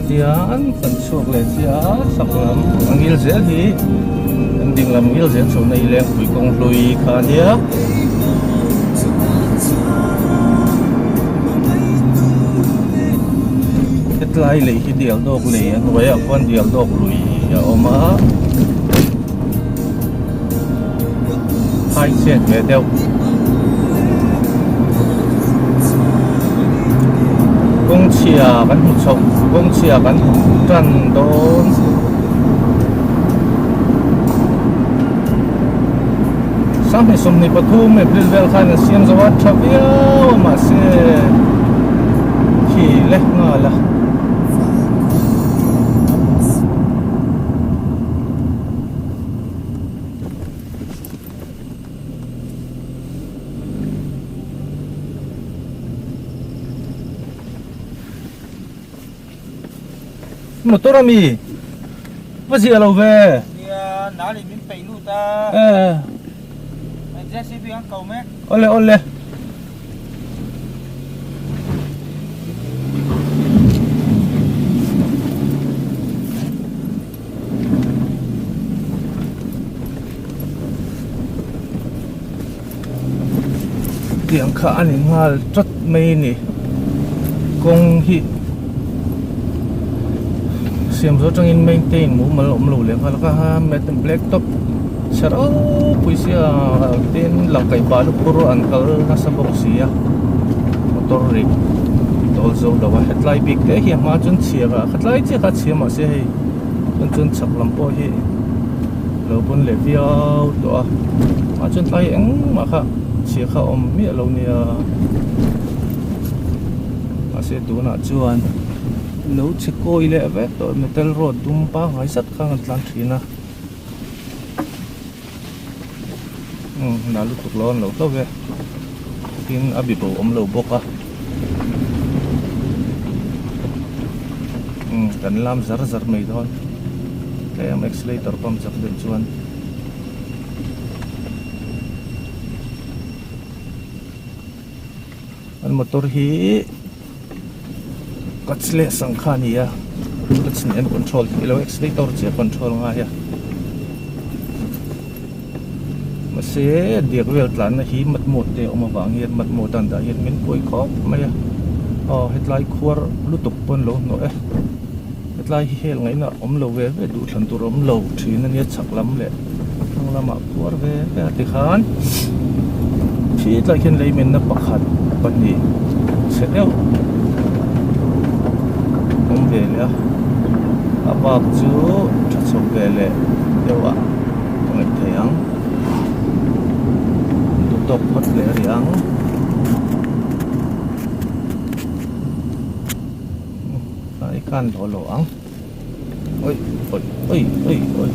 Tian kan chhuak leh chiah a chhak lam a ngil zel hi kan ding lam ngil zel chho na hi lengpui kawng hlui kha a nia. Hetlai lei hi dial dawk lei a hnuaiah khuan dial dawk lui a awm a. Phai chhiat ve deuh. Kawng chhia kan hmu chhoh kawng chhia kan hmu tan dawn. Sanghnih 23 April vel khan an siam zo a tha viau a mahse khi leh nghal a. Motor ami va zia lo ve. Nia nali min peih lut a. Eh. JCB an ko mek. Ole ole. Tiang kha a ni nghal tlat mai a ni kawng hi siam zawh atangin maintain mumal a awm lo leh nghal a kha black top chhe ropui sia tin langkaih bah luphur an kal nasa bawk si a motor ri tawl zo lo a hetlai bik te hi a hma chuan chhia kha khatlai chiah kha a chhia mahse hei chuan chuan chhak lam pawh hi lo bun leh viau tawh a mah chuan tlai engmah kha chhia kha a awm miah lo nia mahse tunah chuan lo chhe kawi leh vek tawh metal road dum pangngai zat khan an tlan thin a umm na lutuk lo an lo hlauh e tin a bibo awm lo bawk a umm kan lam zar zar mai dawn tlem accelerator pump chak deuh chuan. An motor hi clutch leh sangha a ni a clutch nen an control theih lo accelerator chiah control a ngai a mahse diak vel tlanna hi matmawt te a awm avang hian matmawt a an dah hian min pawi khawp mai a aw hetlai khuar lutuk pawh an lo hnawh e hetlai hi hel ngaihna awm lo ve ve duhthlan tur awm lo thin a nia chhak lam leh hnung lamah khuar ve ve a tikhan khi tlai khian leimenna pakhat pahnih chhe deuh awm ve leh a a bak chu tha chho ve leh deuh ah ka ngaih thei ang duhtawk phawt leh a ri ang. Ai khan lo lo ang. Oi oi oi oi oi.